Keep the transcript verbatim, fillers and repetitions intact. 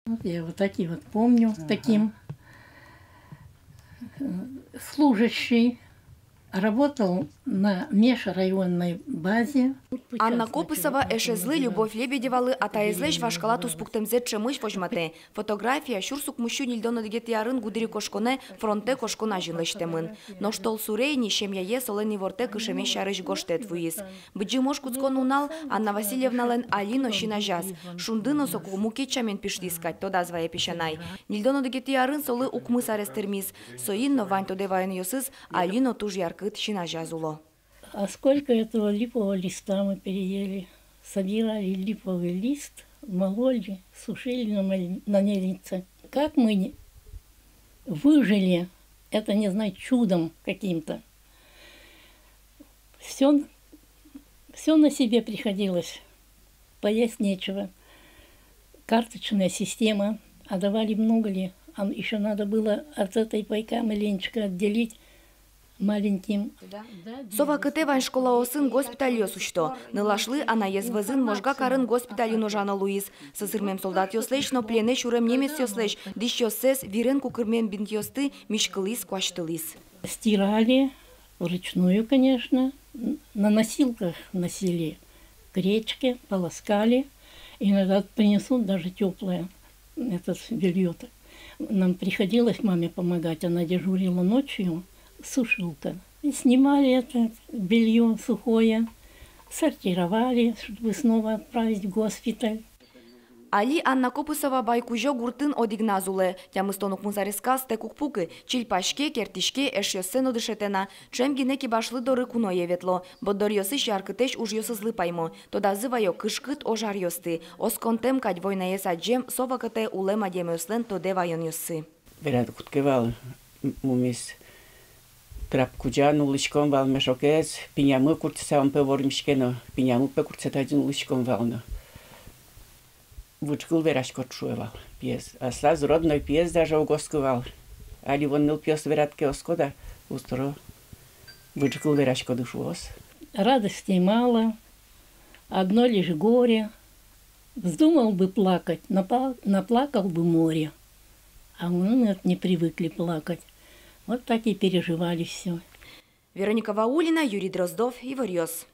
Вот я вот такие вот помню, таким, э, служащий, работал на межрайонной базе. Анна Копысова эшезлы Любовь Лебедевалы атаезлэсь вашкала туспуктэмзэ ӵемысь возьматэ. Фотография сюрс укмыссю ньыльдон одӥгетӥ арын гудырикошконэ фронтэ кошкон азьын лэсьтэмын. Нош толсуре ини семьяе солэн ивортэк ышемез сярысь гожтэт вуиз. Быдӟым ож кутскон нунал Анна Васильевналэн али но син азяз. Шунды но соку мукет сямен пиштӥз кадь, тодаз вае песянай. Ньыльдон одӥгетӥ арын солы укмыс арес тырмиз. Соин но вань тодэ ваёнъёсыз али но туж яркыт син азяз уло. А сколько этого липового листа мы переели. Собирали липовый лист, мололи, сушили на мел-, на мельнице. Как мы не-, выжили, это не знаю, чудом каким-то. Всё, всё на себе приходилось. Поесть нечего. Карточная система. А давали много ли? А ещё надо было от этой пайка маленечко отделить маленьким. Со вакытэ вань школаосын госпитальёс усьто. Нылашлы анаез вӧзын Можга карын госпитальын ужано луиз. Сӧсырмем солдатъёслэсь но пленэ сюрем немецъёслэсь дӥсьёссэс, вирен кукырмем бинтъёсты миськылӥз-куасьтылӥз. Стирали вручную, конечно, н-, на носилках носили к речке, полоскали. Иногда принесут даже тёплое, это бельё-то. Нам приходилось маме помогать, она дежурила ночью, сушилка. И снимали это бельё сухое, сортировали, чтобы снова отправить в госпиталь. Али Анна Копысова Байкузё гуртын одӥгназ улэ. Тямыстон укмыс аресказ тэк уг пукы, чильпаське, керттӥське, эшъёссэ но дышетэ на. Ӵем гинэ кибашлы доры куное ветло. Борддоръёсысь яркытэсь ужъёсызлы паймо. Тодазы ваё кышкыт ож аръёсты. Осконтэм кадь войнаез адӟем, со вакытэ улэм адямиослэн тодэ ваёнъёссы. Вераны кутске вал, м-, мумиз трап кузя нуллӥськом вал мешокез, пинямы куртчыса, ум пе вормиське но, пинямы пе куртчыса, тазьы нуллӥськом вал но. Выжыкыл вераськод, шуэ вал пиез. Аслаз родной пиез даже уг оскы вал. Али вон нылпиос верад ке, оско да, устро, выжыкыл вераськоды, шуоз. Радостей мало, одно лишь горе. Вздумал бы плакать, напла-, наплакал бы море. А мы, нет, не привыкли плакать. Вот так и переживали всё. Вероника Ваулина, Юрий Дроздов, Иворъёс.